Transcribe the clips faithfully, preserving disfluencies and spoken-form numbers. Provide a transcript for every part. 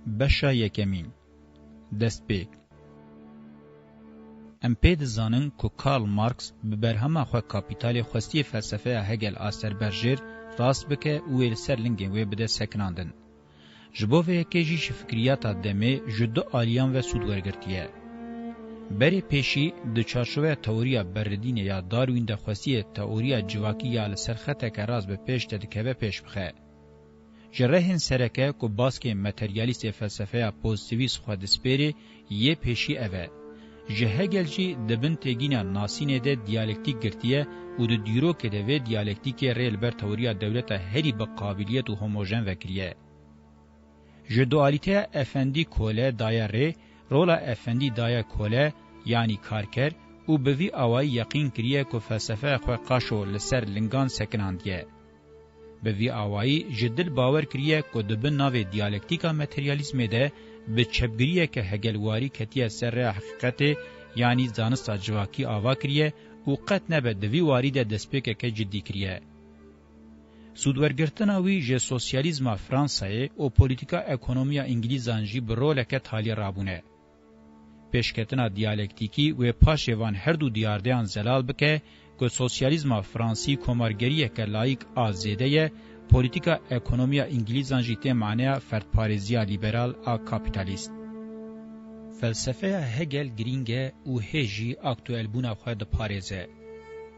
Beşa yekemîn. Destpê. Em pê dizanin ku Karl Marx bi berhema xwe Kapîtalê xwestiye felsefeya Hegel a serberjêr rast bike û wê li ser lingên wê bide sekinandin. Ji bo vê yekê jî ji fikriyata demê ji du aliyan ve sûd wergirtiye. Berê pêşî di çarçoveya teoriya berridînê ya Darwîn de xwestiye teoriya civakî ya li ser xeteke rast bi pêş de dikeve pêş bixe. Ji rehên sereke ku baskên materyalîstê felsefeya pozîtîvîst xwe dispêrê, yê pêşî ev e. Ji Hegel jî di bin têgîna nasînê de diyalektîk girtiye û di dîrokê de vê diyalektîkê rê li ber teoriya dewleta herî bi qabîliyet û homojen vekiriye. Ji dualîteya efendî kole daye rê, rola efendî daye kole, yanî karker, û bi vî awayî yeqîn kiriye ku felsefeya xwe qaşo li ser lingan sekinandiye. Bi vî awayî ji dil bawer kiriye ku di bin navê diyalektîka materyalîzmê de bi çepgiriyeke hegelwarî ketiye ser rêya heqîqetê, yanî zanista civakî ava kiriye û qet nebe di vî warî de destpêkeke cidî kiriye. Sûdwergirtina wî ji sosyalîzma Fransayê û polîtîka ekonomiya Îngilîzan jî bi roleke talî rabûne. Pêşketina diyalektîkî wê paşê van her du diyardeyan zelal bike ku sosyalîzma fransî komargeriyeke layîk a zêde ye, polîtîka ekonomiya Îngilîzan jî tê maneya ferdparêziya lîberal a kapîtalîst. Felsefeya Hegel girîng e û hê jî aktuelbûna xwe diparêze.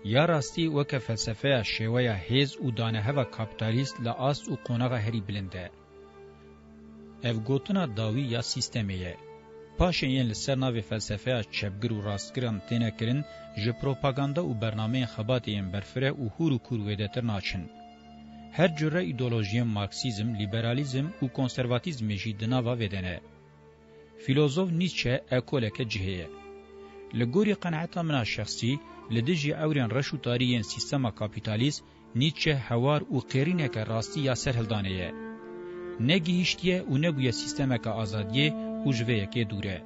Ya rastî weke felsefeya şêweya hêz û daneheva kapîtalîst li ast û qonaxa herî bilind e. Ev gotina dawî ya sîstemê ye. Paşên yên li ser navê felsefeya çepgir û rastgiran têne kirin, ji propaganda û bernameyên xebatê yên berfireh û hûr û kûr wêdetir naçin. Her cure îdeolojiyên marksîzm, lîberalîzm û konservatîzmê jî di nava vê de ne. Fîlozof Nietzsche ekoleke cihê ye. Li gorî qenaeta min a şexsî, li dijî ewrên reş û tarî yên sîstema kapîtalîst, Nietzsche hewar û qêrîneke rastî ya serhildanê ye. Negihîştiye û nebûye sîstemeke azadiyê û ji vê yekê dûr e.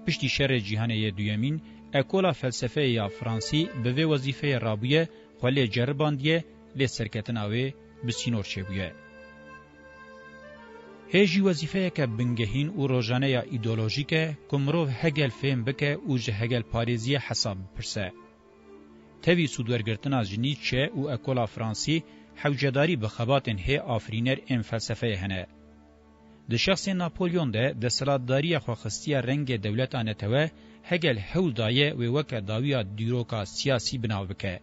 Piştî Şerê Cîhanê yê Duyemîn, ekola felsefeyê ya fransî bi vê wezîfeyê rabûye, xwe lê ceribandiye, lê serketina wê bi sînor çêbûye. Hê jî wezîfeyeke bingehîn û rojane ya îdeolojîk e ku mirov Hegel fêm bike û ji hegelparêziyê hesab bipirse. Tevî sûdwergirtina ji Nietzsche û ekola fransî, hewcedarî bi xebatên hê afirîner ên felsefeyê hene. Di şexsê Napolyon de desthilatdariya xwe xistiye rengê dewleta netewe, Hegel hewl daye wê weke dawiya dîroka siyasî bi nav bike.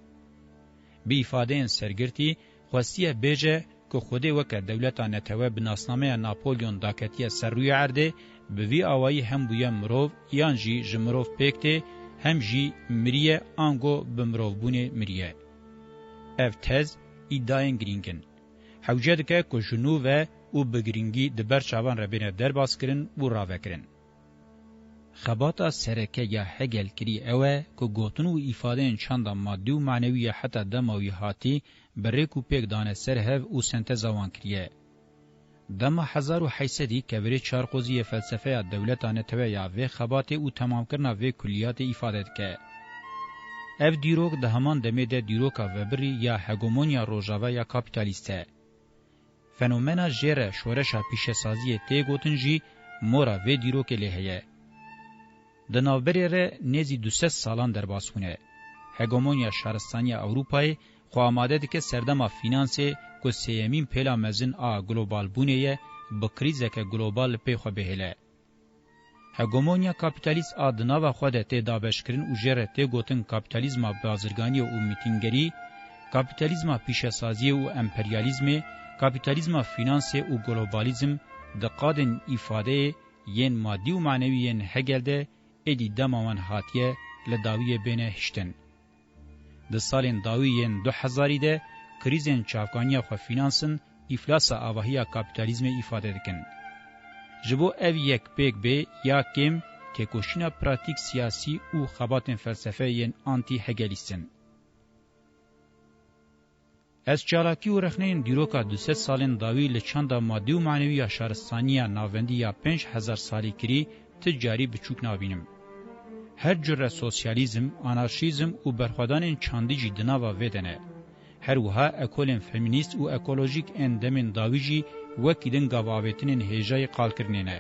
Bi îfadeyên sergirtî, xwestiye bêje ku Xwedê weke dewleta netewe bi nasnameya Napolyon daketiye ser rûyê erdê, bi vî awayî hem bûye mirov yan jî ji mirov pêk tê, hem jî miriye ango bi mirovbûnê miriye. Ev tez îdayên girîng in. Hewce dike ku ji nû ve û bi girîngî di ber çavan re bêne derbaskirin û ravekirin. Xebata sereke ya Hegel kirî ew e ku gotin û îfadeyên çanda madî û manewî ya heta dema wî hatî bi rêk û pêk dane ser hev û senteza wan kiriye. Dema hezar û heyt sedî kevirê çarqozî yê felsefeya dewleta netewe ya vê xebatê û temamkirina vê kulliyatê îfade dike. Ev dîrok di heman demê de dîroka vebirî ya hegemonya rojava ya kapîtalîst e. Fenomena jêre şoreşa pîşesaziyê tê gotin jî mora vê dîrokê lê heye. Di navberê re nêzî du sed salan derbas bûne. Hegemonya şaristaniya Ewropayê xwe amade dike serdema fînansê ku sêyemîn pêla mezin a globalbûnê ye, bi krîzeke global li pê xwe bihêle. Hegemonya kapîtalîst a di nava xwe de tê dabeşkirin û jê re tê gotin kapîtalîzma bazirganiyê û mîtîngerî, kapîtalîzma pîşesaziyê û emperyalîzmê, kapîtalîzma fînansê û globalîzm di qadên îfadeyê yên madî û manewî yên Hegel de êdî dema wan hatiye li dawiyê bêne hiştin. Di salên dawî yên du hezarî de krîzên çavkaniya xwe fînans in, îflasa avahiya kapîtalîzmê îfade dikin. Ji bo ev yek pêk bê ya kêm, têkoşîna pratîk siyasî û xebatên felsefeyê yên antî-hegelîst in. Ez çalakî û rexneyên dîroka du sed salên dawî li çanda madî û manewî ya şaristaniya navendî ya pênc hezar salî kirî ti carî biçûk nabînim. Her cure sosyalîzm, anarşîzm û berxwedanên çandî jî di nava vê de ne. Her wiha ekolên femînîst û ekolojîk ên demên dawî jî wekî din gavavêtinên hêjayî qalkirinê ne.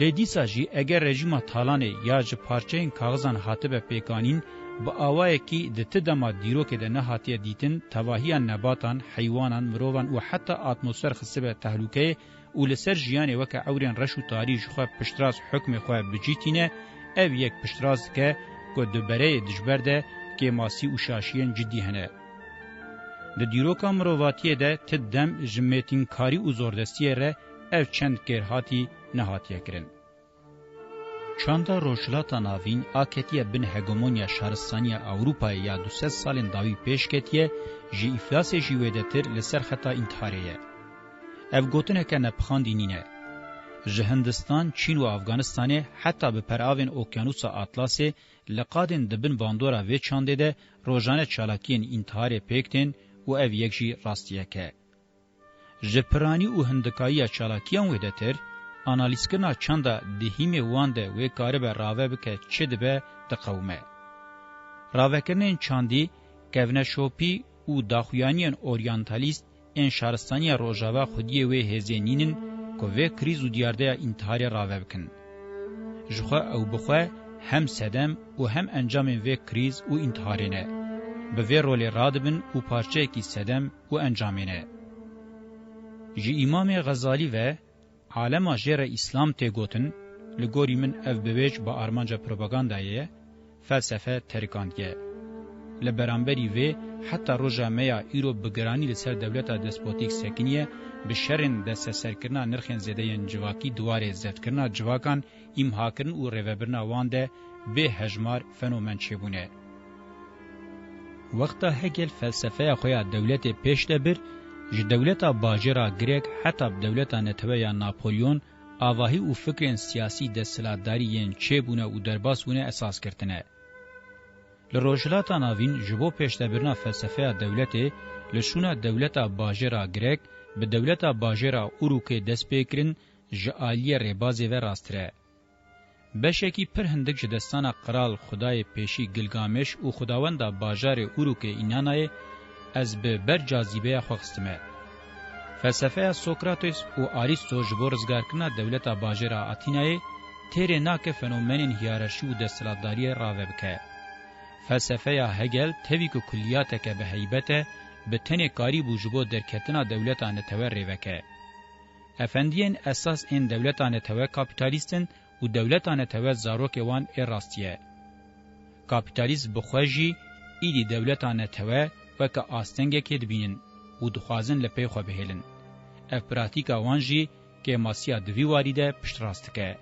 Lê dîsa jî eger rejîma talanê ya ji parçeyên kaxizan hatibe pêkanîn, bi awayekî di ti dema dîrokê de nehatiye dîtin, tevahiya nebatan, heywanan, mirovan û heta atmosfer xistibe tehlûkeyê û li ser jiyanê weke ewrên reş û tarî ji xwe piştrast hukmê xwe bi cî tîne, ev yek piştrast dike ku di bereyê dijber de kêmasî û şaşiyên cidî hene. Di dîroka mirovatiyê de ti dem ji mêtînkarî û zordestiyê re ev çend kêrhatî nehatiye kirin. Çanda Rojhilata Navîn a ketiye bin hegemonya şaristaniya Ewropayê ya du sed salên dawî pêş ketiye, ji îflasê jî wêdetir li ser xeta întiharê ye. Ev gotineke nepixandî nîne. Ji Hindistan, Çîn û Afganistanê heta bi peravên Okyanusa Atlasê li qadên di bin bandora vê çandê de rojane çalakiyên întiharê pêk tên û ev yek jî rastiyek e. Ji piranî û hindikayiya çalakiyan wêdetir, analîzkirina çanda di hîmê wan de wê karibe rave bike çi dibe, diqewime. Ravekirinên çandî, kevneşopî û daxuyaniyên oryantalîst ên şaristaniya Rojava xwediyê wê hêzê nînin ku vê krîz û diyardeya întiharê rave bikin. Ji xwe ew bi xwe hem sedem û hem encamên vê krîz û întiharê ne. Bi vê rolê radibin û parçeyekî sedem û encamê ne. Ji Îmamê Xezalî ve alema jê re Îslam tê gotin, li gorî min ev biwêj bi armanca propagandayê ye, felsefe terikandiye. Li beramberî vê, heta roja me ya îro bi giranî li ser dewleta despotîk sekiniye, bi şerên desteserkirina nirxên zêde yên civakî di warê zeftkirina civakan, îmhakirin û rêvebirina wan de bê hejmar fenomen çêbûne. Wexta Hegel felsefeya xwe ya dewletê pêş de bir, ji dewleta bajêra Grek heta bi dewleta netewe ya Napolyon, avahî û fikrên siyasî desthilatdarî yên çêbûne û derbas bûne esas girtine. Li Rojhilata Navîn ji bo pêşdebirina felsefeya dewletê, li şûna dewleta bajêra Grek bi dewleta bajêra Urûkê dest pê kirin, ji aliyê rêbazê ve rasttir e. Beşekî pir hindik ji destana qral xwedayê pêşî Gilgamêş û xwedawenda bajarê Urûkê Înanayê ez bi ber cazîbeya xwe xistime. Felsefeya Sokrates û Arîsto ji bo rizgarkirina dewleta bajêra Atînayê têrê nake fenomenên hiyerarşî û desthilatdariyê rave bike. Felsefeya Hegel tevî ku kulliyateke bi heybet e, bi tenê karîbû ji bo derketina dewleta netewe rê veke. Efendiyên esas ên dewleta netewe kapîtalîst in û dewleta netewe zarokê wan ê rastî ye. Kapîtalîst bi xwe jî îdî dewleta netewe weke astengekê dibînin û dixwazin li pey xwe bihêlin. Ev pratîka wan jî kêmasiya di vî warî de piştrast dike.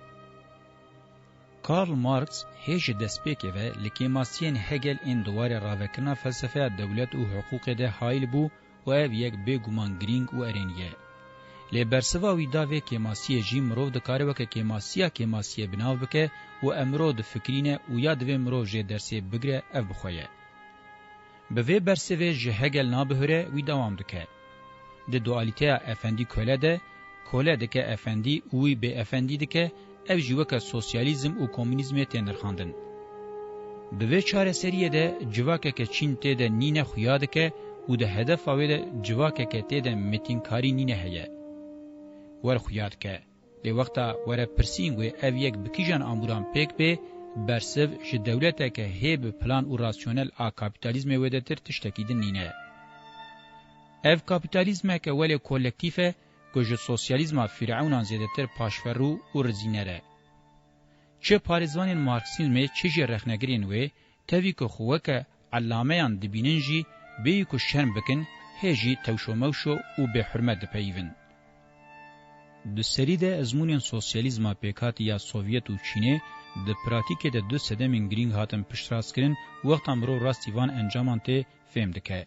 Karl Marx hê ji destpêkê ve li kêmasiyên Hegel ên di warê ravekirina felsefeya dewlet û hiqûqê de haîl bû û ev yek bêguman girîng û erênî ye. Lê bersiva wî da vê kêmasiyê jî mirov dikare weke kêmasiya kêmasiyê bi nav bike û em mirov difikirîne û ya divê mirov jê dersê bigire ev bi xwe ye. Bi vê bersivê ji Hegel nabihure wî dewam dike. Di dualîteya efendî-kole de, kole dike efendî û wî bêefendî dike, ev jî weke sosyalîzm û komûnîzmê tê nirxandin. Di vê çareseriyê de civakeke çîn tê de nîne xuya dike û di hedefa wê de civakeke tê de mêtînkarî nîne heye. Wer xuya dike. Lê wexta were pirsîn wê ev yek bi kîjan amûran pêk bê, bersiv ji dewleteke hê bi plan û rasyonel a kapîtalîzmê wêdetir tiştekî din nîne. Ev kapîtalîzmeke welê kolektîf e ku ji sosyalîzma fîrewnan zêdetir paşverû û rizîner e. Çi parêzvanên marksîzmê, çi jî rexnegirên wê, tevî ku xwe weke elameyan dibînin jî, bêyî ku şerm bikin, hê jî tewşomewşo û bêhurmet dipeyivin. Di serî de ezmûnên sosyalîzma pêkhatî ya Sovyet û Çînê di pratîkê de du sedemên girîng hatin piştrastkirin, wexta mirov rastî van encaman tê fêm dike.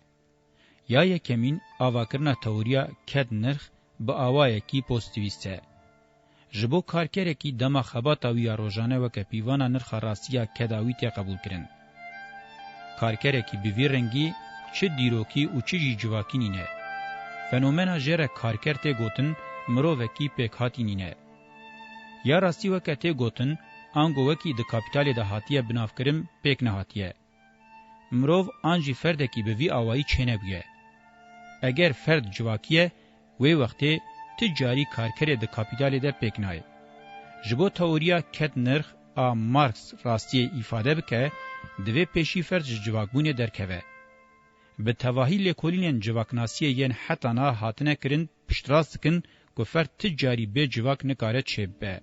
Ya yekemîn, avakirina teoriya ked-nirx bi awayekî pozîtîvîst e. Ji bo karkerekî dema xebata wî ya rojane weke pîvana nirxa rastî ya keda wî tê qebûlkirin. Karkerekî bi vî rengî çi dîrokî û çi jî civakî nîne. Fenomena jê re karker tê gotin, mirovekî pêkhatî nîne. Ya rastî weke tê gotin, ango wekî di kapîtalê de hatiye binavkirin pêk nehatiye. mirov an jî ferdekî bi vî awayî çênebûye. Eger ferd civakî ye, wê wextê ti carî karkerê di kapîtalê de pêk nayê. Ji bo teoriya kednirx a Marx rastiyê îfade bike, divê pêşî ferd ji civakbûnê derkeve. Bi tevahî lêkolînên civaknasiyê yên heta niha hatine kirin piştrast dikin ku ferd ti carî bê civak nikare çêbibe.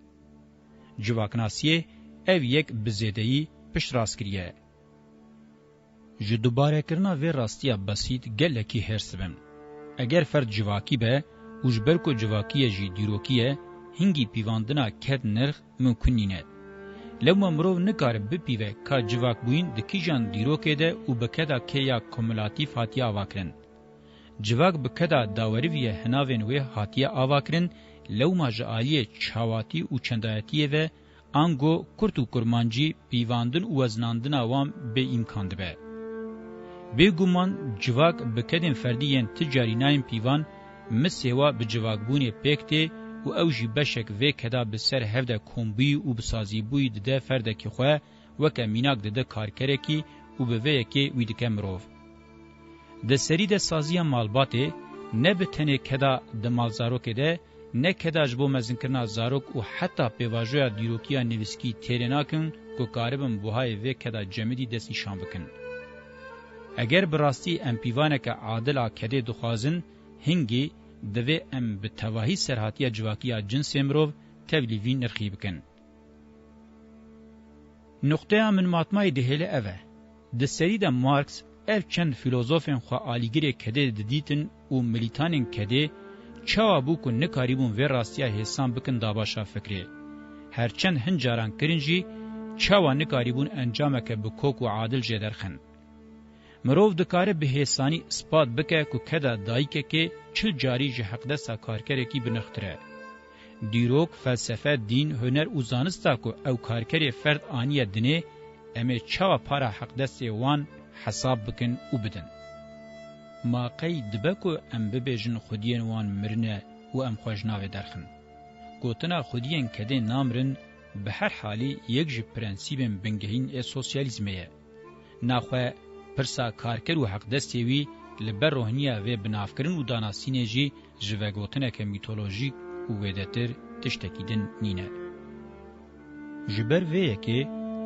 Civaknasiyê ev yek bi zêdeyî piştrast kiriye. Ji dubarekirina vê rastiya besît gelekî hêrs dibim. Eger ferd civakî be û ji ber ku civakî ye jî dîrokî ye, hingî pîvandina kednirx mimkun nîne. Lewma mirov nikare bipîve ka civakbûyîn di kîjan dîrokê de û bi keda kê ya kumulatîf hatiye avakirin. Civak bi keda dawerivî ye hinavên wê hatiye avakirin, lewma ji aliyê çawatî û çendayetiyê ve ango kurt û kurmancî pîvandin û weznandina wan bê îmkan dibe. Bêguman civak bi kedên ferdî yên ti carî nayên pîvan, misê wa bi civakbûnê pêk tê û ew jî beşek vê keda bi ser hev de kombûyî û bisazîbûyî dide ferdekî xwe, weke mînak dide karkerekî û bi vê yekê wî dike mirov. Di serî de saziya malbatê ne bi tenê keda di malzarokê de, ne keda ji bo mezinkirina zarok û heta pêvajoya dîrokiya nivîskî têrê nakin ku karibin buhayê vê keda cemidî destnîşan bikin. Eger bi rastî em pîvaneke adil a kedê dixwazin, hingî divê em bi tevahî serhatiya civakî ya cinsê mirov tevlî vî nirxî bikin. Nuqteya min matmayî dihêle ev e. Di serî de Marx ev çend fîlozofên xwe alîgirê kedê didîtin û milîtanên kedê çawa bû ku nikarîbûn vê rastiya hêsan bikin dabaşa fikrê. Her çend hin caran kirin jî, çawa nikarîbûn encameke bi kok û adil jê derxin. Mirov dikare bi hêsanî ispat bike ku keda dayikekê çil carî ji heqdesta karkerekî bi nirxtir e. Dîrok, felsefe, dîn, huner û zanista ku ew karkerê ferd aniye dinê, em ê çawa para heqdestê wan hesab bikin û bidin? Ma qey dibe ku em bibêjin xwediyên wan mirine û em xwe ji navê derxin? Gotina xwediyên kedê namirin bi her halî yek ji prensîbên bingehîn ê sosyalîzmê ye. Naxwe pirsa karker û heqdestê wî li ber rohniya vê binavkirin û danasînê jî ji vegotineke mîtolojîk û wêdetir tiştekî din nîne. Ji ber vê yekê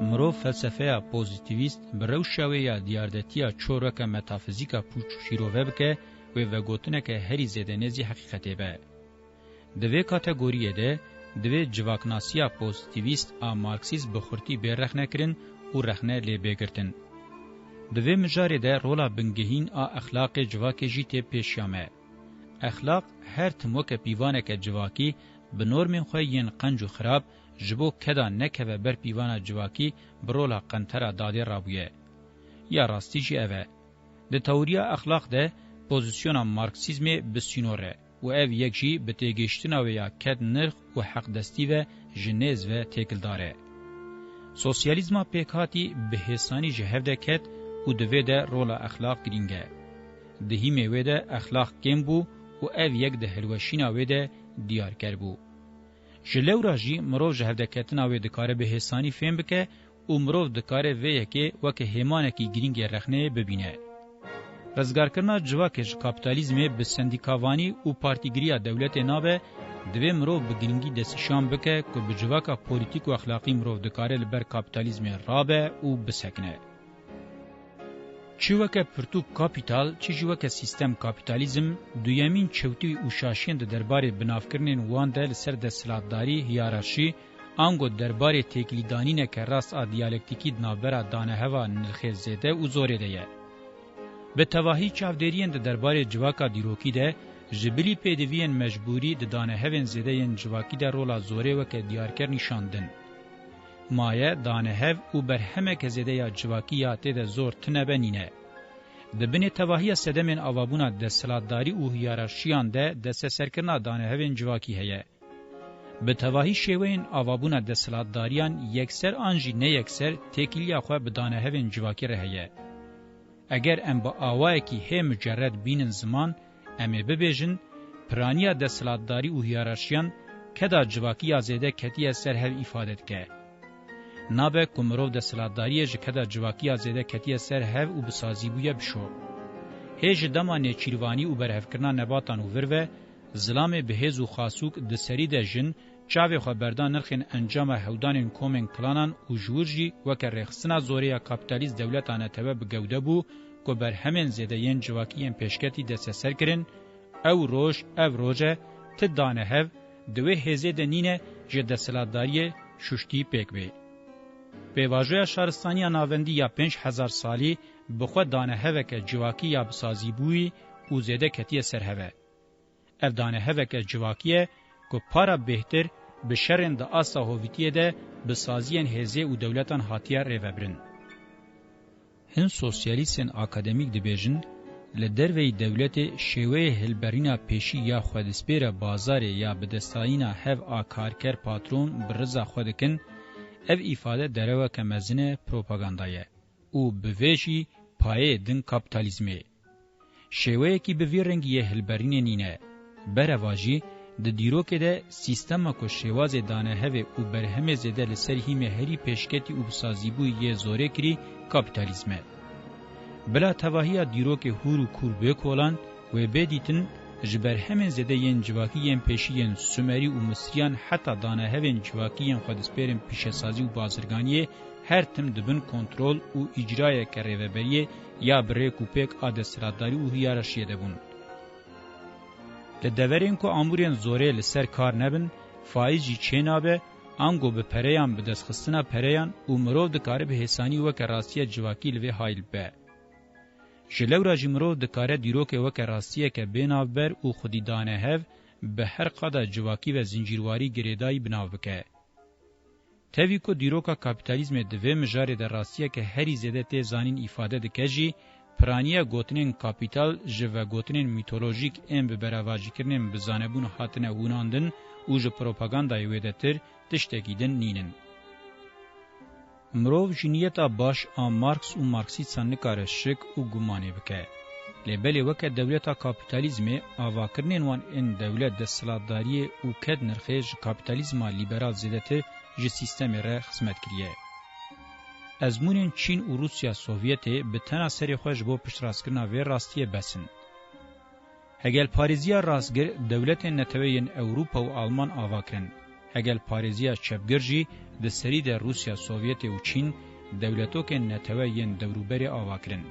mirov felsefeya pozîtîvîst bi rewşa wê ya diyardetiya çor weke metafizîka pûç û şîrove bike, wê vegotineke herî zêde nêzî heqîqetê be. Di vê kategoriyê de divê civaknasiya pozîtîvîst a Marksîst bi xurtî bê rexnekirin û rexne lê bê girtin. Di vê mijarê de rola bingehîn a exlaqê civakê jî tê pêşiya me. Exlaq her tim weke pîvaneke civakî bi normên xwe yên qenc û xirab ji bo keda nekeve ber pîvana civakî bi rola qentera dadê rabûye. Ya rastî jî ev e. Di teoriya exlaq de pozîsyona Marksîzmê bi sînor e û ev yek jî bi têgihiştina wê ya ked nirx û heqdestî ve ji nêz ve têkildar e. Sosyalîzma pêkhatî bi hêsanî ji hev de ket û di vê de rola exlaq girîng e. Di hîmê wê de exlaq kêm bû û ev yek di hilweşîna wê de diyarker bû. Ji lewra jî mirov ji hevdeketina wê dikare bi hêsanî fêm bike û mirov dikare vê yekê weke hêmanekî girîng ê rexneyê bibîne. Rizgarkirina civakê ji kapîtalîzmê bi sendîkavanî û partîgiriya dewletê nabe, divê mirov bi girîngî destnîşan bike ku bi civaka polîtîk û exlaqî mirov dikare li ber kapîtalîzmê rabe û bisekine. Çi weke pirtûk kapîtal, çi jî weke sîstem kapîtalîzm, duyemîn çewtî û şaşiyên di derbarê binavkirinên wan de li ser desthilatdarî, hiyerarşî, ango derbarê têkilîdanîneke rast a diyalektîkî di navbera daneheva nirxê zêde û zorê de ye. Bi tevahî çavdêriyên di derbarê civaka dîrokî de, ji bilî pêdiviyên mecbûrî di danehevên zêde yên civakî de rola zorê weke diyarker nîşan din. Maye, danehev û berhemeke zêde ya civakî ya tê de zor tine be nîne. Di binê tevahiya sedemên avabûna desthilatdarî û hiyerarşiyan de desteserkirina danehevên civakî heye. Bi tevahî şêweyên avabûna desthilatdariyan yekser an jî neyekser têkiliya xwe bi danehevên civakî re heye. Eger em bi awayekî hê mucerred bînin ziman, em ê bibêjin, piraniya desthilatdarî û hiyerarşiyan keda civakî ya zêde ketiye ser hev îfade dike. Nabe ku mirov desthilatdariyê ji keda civakiya zêde ketiye ser hev û bi sazî bûye bişo. Hê ji dema nêçîrvanî û berhevkirina nebatan û vir ve, zilamê bi hêz û xasûk di serî de jin çavê xwe berdan nirxên encama hewdanên komên klanan û ji wir jî weke rêxistina zorê ya kapîtalîst dewleta netewe bi gewde bû ku berhemên zêde yên civakî yên pêşketî desteser kirin, ew roj, ev roj e, ti dane hev, di wê hêzê de nîne ji desthilatdariyê şuştî pêk bê. Pêvajoya şaristaniya navendî ya pênc hezar salî bi xwe daneheveke civakî ya bi sazîbûyî û zêde ketiye ser hev e. Ev daneheveke civakî ye ku para bêhtir bi şerên di asta hovîtiyê de bi saziyên hêzê û dewletan hatiye rêvebirin. Hin sosyalîstên akademîk dibêjin, li derveyî dewletê şêweyê hilberîna pêşî ya xwedispêre bazarê ya bidestayîna hev a karker patron bi riza xwe dikin, ev îfade dereweke mezin e propaganda ye û bi vê jî payeyê din kapîtalîzmê. Şêweyekî bi vî rengî yê hilberînê nîne. Bereva jî, di dîrokê de sîstema ku şêwazê danehevê û berhemê zêde li ser hîmê herî pêşketî û bi sazîbûyî yê zorê kirî, kapîtalîzm e. Bila tevahiya dîrokê hûr û kûr bê kolan, wê bê dîtin, ji berhemên zêde yên civakî yên pêşî yên Sumerî û Misriyan heta danehevên civakî yên xwedîspêrên pîşesazî û bazirganiyê her tim di bin kontrol û îcrayeke rêveberiyê ya bi rêk û pêk a desthilatdarî û hiyerarşiyê de bûn. Li deverên ku amûrên zorê li ser kar nebin, faîz jî çênabe, ango bi pereyan, bi destxistina pereyan û mirov dikare bi hêsanî weke rastiya civakî li vê hayî bibe. Ji lewra jî mirov dikare dîrokê weke rastiyeke bê navber û xwedî danehev bi her qada civakî ve zincîrwarî girêdayî bi nav bike. Tevî ku dîroka kapîtalîzmê di vê mijarê de rastiyeke herî zêde tê zanîn îfade dike jî, piraniya gotinên kapîtal ji vegotinên mîtolojîk ên bi beravajîkirinên bi zanebûn hatine hûnandin û ji propagandayê wêdetir tiştekî din nînin. Mirov ji niyeta baş a Marx û Marksîstan nikare şik û gumanê bike. Lê belê weke dewleta kapîtalîzmê, avakirinên wan ên dewlet desthilatdariyê û ked nirxê ji kapîtalîzma lîberal zêdetir ji sîstemê re xizmet kiriye. Ezmûnên Çîn û Rûsya Sovyetê bi tena serê xwe ji bo piştrastkirina vê rastiyê bes in. Hegelparêziya rastgir dewletên netewe yên Ewropa û Alman ava kirin. Hegelparêziya çepgir jî di serî de Rûsya Sovyetê û Çîn dewletokên netewe yên dewrûberê ava kirin.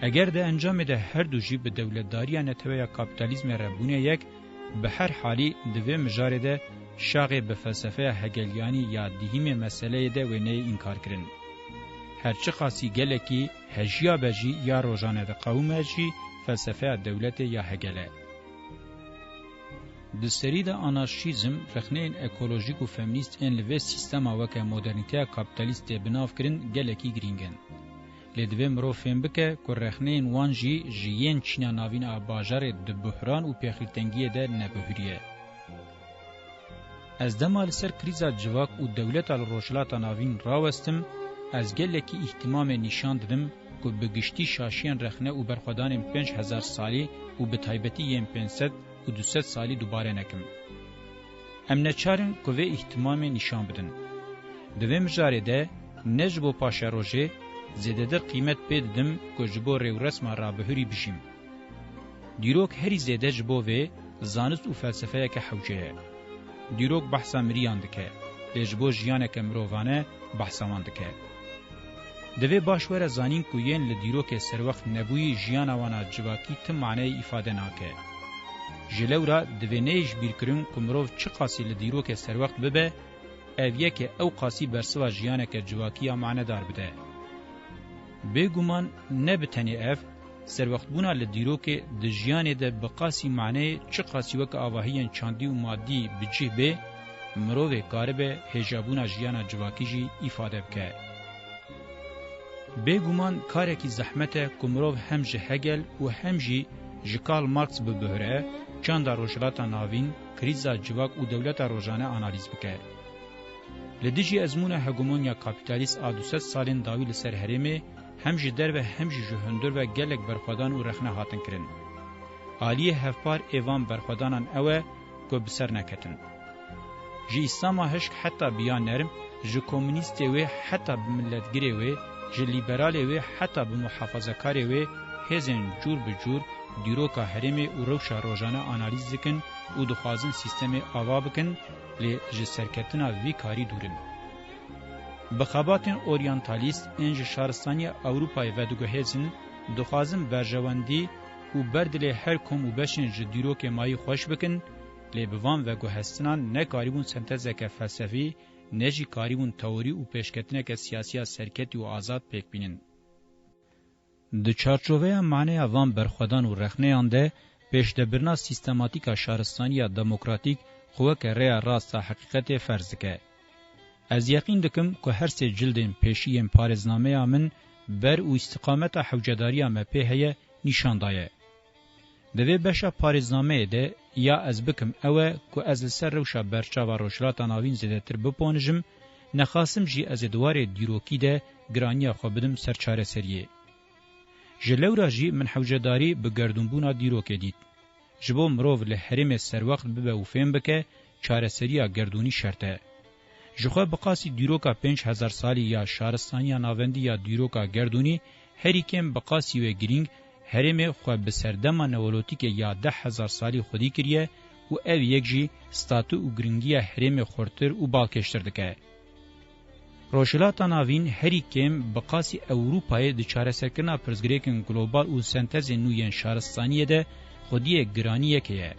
Eger di encamê de her du jî bi dewletdariya netewe ya kapîtalîzmê re bûne yek, bi her halî di vê mijarê de şaxê bi felsefeya Hegeliyanî ya dihîmê meseleyê de wê neyê înkar kirin. Her çiqasî gelekî hejiya be jî ya rojane diqewime jî felsefeya dewletê ya Hegel e. Di serî de anarşîzm, rexneyên ekolojîk û feminîst ên li vê sîstema weke modernîteya kapîtalîst tê bi nav kirin gelekî girîng in. Lê divê mirov fêm bike ku rexneyên wan jî ji yên Çîna Navîn a bajarê di buhran û pêxîrtengiyê de nebihuriye. Ez dema li ser krîza civak û dewleta li Rojhilata Navîn rawestim, ez gelekî îhtimamê nîşan didim ku bi giştî şaşiyên rexne û berxwedanên pênc hezar salî û bi taybetî yên pênc sed û du sed salî dubare nekim. Em neçar in ku vê îhtimamê nîşan bidin. Di vê mijarê de ne ji bo paşerojê zêdetir qîmet pê didim ku ji bo rêwresma rabihurî bijîm. Dîrok herî zêde ji bo vê zanist û felsefeyeke hewce ye. Dîrok behsa miriyan dike, lê ji bo jiyaneke mirovane behsa wan dike. Divê baş were zanîn ku yên li dîrokê serwext nebûyî jiyana wan a civakî ti maneyê îfade nake. Ji lewra divê neyê ji bîr kirin ku mirov çiqasî li dîrokê serwext bibe, ev yeke ew qasî bersiva jiyaneke civakî ya manedar bide. Bêguman ne bi tenê ev, serwextbûna li dîrokê di jiyanê de bi qasî maneyê çiqasî weke avahiyên çandî û madî bi cih bê, mirovê karibe hêjabûna jiyana civakî jî îfade bike. Bêguman karekî zehmet e ku mirov hem ji Hegel û hem jî ji Karl Marx bibihre, çanda Rojhilata Navîn, krîza civak û dewleta rojane analîz bike. Li dijî ezmûna hegemonya kapîtalîst a du sed salên dawî li ser herêmê, hem ji derve hem jî ji hundir ve gelek berxwedan û rexne hatin kirin. Aliyê hevpar ê van berxwedanan ew e ku bi ser neketin. Ji Îslama hişk heta bi ya nerm, ji komûnîstê wê heta bi miletgirê wê, ji lîberalê wê heta bi muhafazakarê wê, hêzên cûr bi cûr dîroka herêmê û rewşa rojane analîz dikin û dixwazin sîstemê ava bikin, lê ji serketina vî karî dûr in. Bi xebatên oryantalîst ên ji şaristaniya Ewropayê vediguhêzin, dixwazin berjewendî û berdilê her kom û beşên ji dîrokê mayî xweş bikin, lê bi van veguhestinan nekarîbûn sentezeke felsefî, ne jî karîbûn teorî û pêşketineke siyasî ya serketî û azad pêk bînin. Di çarçoveya maneya van berxwedan û rexneyan de, pêşdebirina sîstematîk a şaristaniya demokratîk xwe weke rêya rast a heqîqetê ferz dike. Ez yeqîn dikim ku her sê cildên pêşî yên parêznameya min ber û îstiqameta hewcedariya me pê heye nîşan daye. Di vê beşa parêznameyê de ya ez bikim ew e ku ez li ser rewşa berçav a Rojhilata Navîn zêdetir biponijim, nexasim jî ez ê di warê dîrokî de giraniya xwe bidim ser çareseriyê. Ji lewra jî min hewcedarî bi gerdûnbûna dîrokê dît. Ji bo mirov li herêmê serwext bibe û fêm bike, çareseriya gerdûnî şert e. Ji xwe bi qasî dîroka pênc hezar salî ya şaristaniya navendî ya dîroka gerdûnî herî kêm bi qasî wê girîng herêmê xwe bi serdema neolotîkê ya deh hezar salî xwedî kiriye û ev yek jî statû û giringiya herêmê xurtir û balkêştir dike. Rojhilata Navîn herî kêm bi qasî Ewropayê di çareserkirina pirsgirêkên global û sentezên nû yên şaristaniyê de xwediyê giranî yekê ye.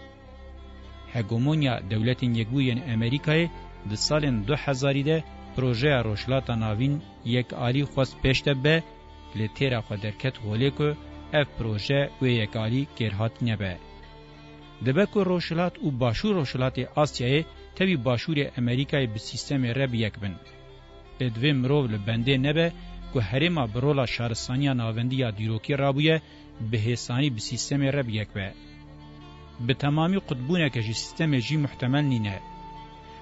Hegemonya Dewletên Yekbûyî yên Amerîkayê di salên du hezarî de projeya Rojhilata Navîn yekalî xwest pêş de be, lê têra xwe derket holê ku ev proje wê yekalî kêrhatî nebe. Dibe ku Rojhilat û Başûr Rojhilatê Asyayê tevî Başûrê Amerîkayê bi sîstemê re bi yek bin. Lê divê mirov li bendê nebe ku herêma bi rola şaristaniya navendî ya dîrokî rabûye, bi hêsanî bi sîstemê re bi yek be. Bi temamî qutbûneke ji sîstemê jî muhtemel nîne.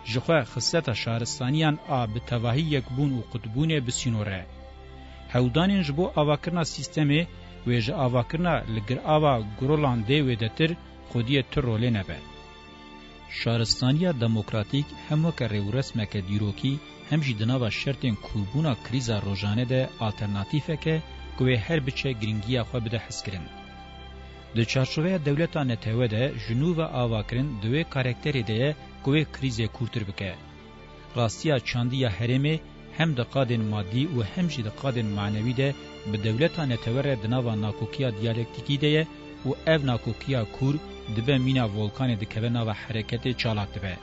Ji xwe xisleta şaristaniyan a bi tevahî yekbûn û qutbûnê bi sînor e. Hewdanên ji bo avakirina sîstemê wê ji avakirina li girava Grolandê wêdetir xwediyê tu rolê nebe. Şaristaniya demokratîk hem weke rêwresmeke dîrokî hem jî di nava şertên kûrbûna krîza rojane de alternatîfek e ku wê her biçe girîngiya xwe bide hezkirin. Di çarçoveya dewleta netewe de ji nû ve avakirin di wê karakterê de ye ku wê krîzê kûrtir bike. Rastiya çandî ya herêmê hem di qadên madî û hem jî di qadên manewî de bi dewleta netewe re di nava nakokiya diyalektîkî de ye û ev nakokiya kûr dibe mîna volkanê dikeve nava hereketê çalak dibe.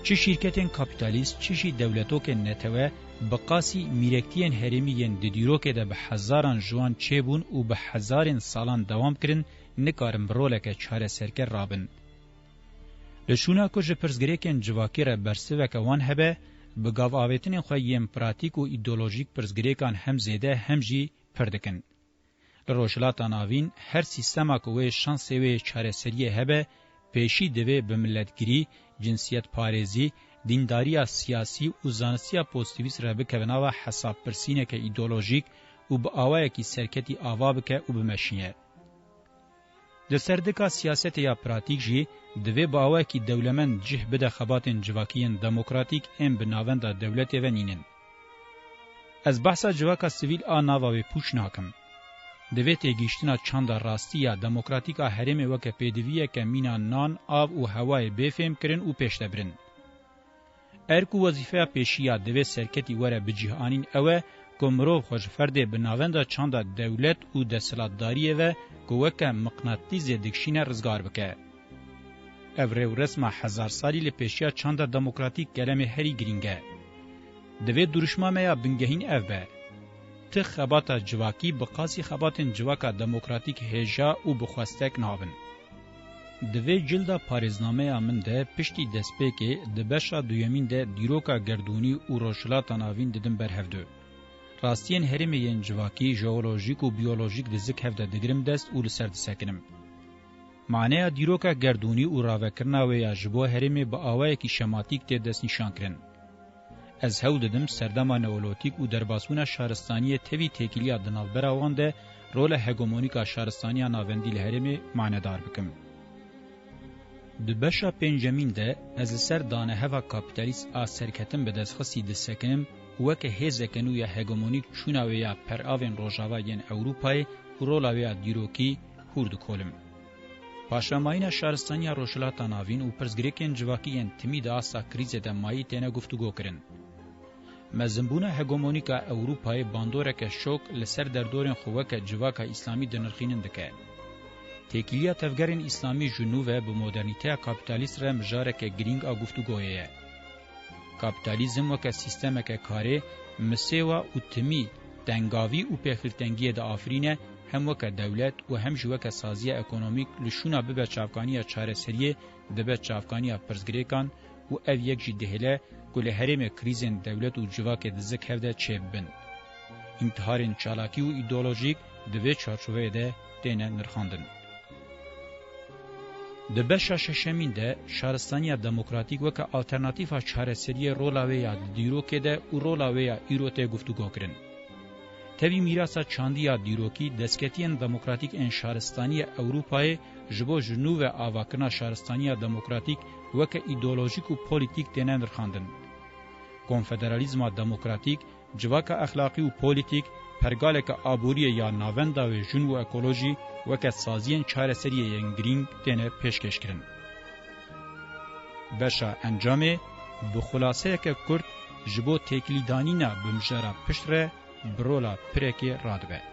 Çi şîrketên kapîtalîst, çi jî dewletokên netewe bi qasî mîrektiyên herêmî yên di dîrokê de bi hezaran ji wan çêbûn û bi hezarên salan dewam kirin, nikarin bi roleke çareserker rabin. Li şûna ku ji pirsgirêkên civakî re bersiveke wan hebe, bi gav avêtinên xwe yên pratîk û îdeolojîk pirsgirêkan hem zêde hem jî pir dikin. Li Rojhilata Navîn her sîstema ku wê şansê wê yê çareseriyê hebe, pêşî divê bi miletgirî, cinsiyetparêzî, dîndariya siyasî û zanistiya pozîtîvîst re bikeve nava hesabpirsîneke îdeolojîk û bi awayekî serketî ava bike û bimeşiye. Di serdika siyasetê ya pratîk jî divê bi awayekî dewlemend cih bide xebatên civakî yên demokratîk ên bi navenda dewletê ve nînin. Ez behsa civaka sivîl a nava wê pûç nakim. Divê têgihiştina çanda rastî ya demokratîk a herêmê weke pêdiviyeke mîna nan, av û hewayê bê fêmkirin û pêşdebirin. Erk û wezîfeya pêşî ya divê serketî were bicîhanîn ew e ku mirov xwe ji ferdê bi navenda çanda dewlet û desthilatdariyê ve ku weke miqnatîsê dikişîne rizgar bike. Ev rêwresma hezar salî li pêşiya çanda demokratîk gelemê herî girîng e. Divê duruşma me ya bingehîn ev be. Ti xebata civakî bi qasî xebatên civaka demokratîk hêja û bi xwestek nabin. Di vê cilda parêznameya min de piştî destpêkê di beşa duyemîn de dîroka gerdûnî û Rojhilata Navîn didim ber hevdu. Rastiyên herêmê yên civakî, jeolojîk û biyolojîk di zik hev de digirim dest û li ser disekinim. Maneya dîroka gerdûnî û ravekirina wê ya ji bo herêmê bi awayekî şematîk tê destnîşankirin. Ez hewl didim serdema neolotîk û derbasbûna şaristaniyê tevî têkiliya di navbera wan de rola hegemonîk a şaristaniya navendî li herêmê manedar bikim. Di beşa pêncemîn de ez li ser daneheva kapîtalîst a serketin bi destxistî disekinim û weke hêzeke nû ya hegemonîk çûna wê ya peravên rojava yên Ewropayê û rola wê ya dîrokî hûr dikolim. Paşvemayîna şaristaniya Rojhilata Navîn û pirsgirêkên civakî yên timî di asta krîzê de mayî têne guftûgokirin. Mezinbûna hegemonîk a Ewropayê bandoreke şok li ser derdorên xwe weke civaka îslamî dinirxînin dike. Têkiliya tevgerên îslamî ji nû ve bi modernîteya kapîtalîst re mijareke girîng a guftûgoyê ye. Kapîtalîzm weke sîstemeke karê, misêwa û timî, tengavî û pêxîrtengiyê diafirîne, hem weke dewlet û hem jî weke saziya ekonomîk li şûna bibe çavkaniya çareseriyê, dibe çavkaniya pirsgirêkan û ev yek jî dihêle ku li herêmê krîzên dewlet û civakê di zik hev de çêbibin. Întiharên çalakî û îdeolojîk di vê çarçoveyê de têne nirxandin. Di beşa şeşemîn de şaristaniya demokratîk weke alternatîfa çareseriyê rola wê ya di dîrokê de û rola wê ya îro tê guftûgokirin. Tevî mîrasa çandî ya dîrokî, destketiyên demokratîk ên şaristaniya Ewropayê ji bo ji nû ve avakirina şaristaniya demokratîk weke îdeolojîk û polîtîk têne nirxandin. Konfederalîzma demokratîk, civaka exlaqî û polîtîk, pergaleke aboriyê ya navenda wê jûn û ekolojî weke saziyên çareseriyê yên girîng têne pêşkêşkirin. Beşa encamê bi xulaseyeke kurt ji bo têkilîdanîna bi mijara pişt re bi rola pirekê radibe.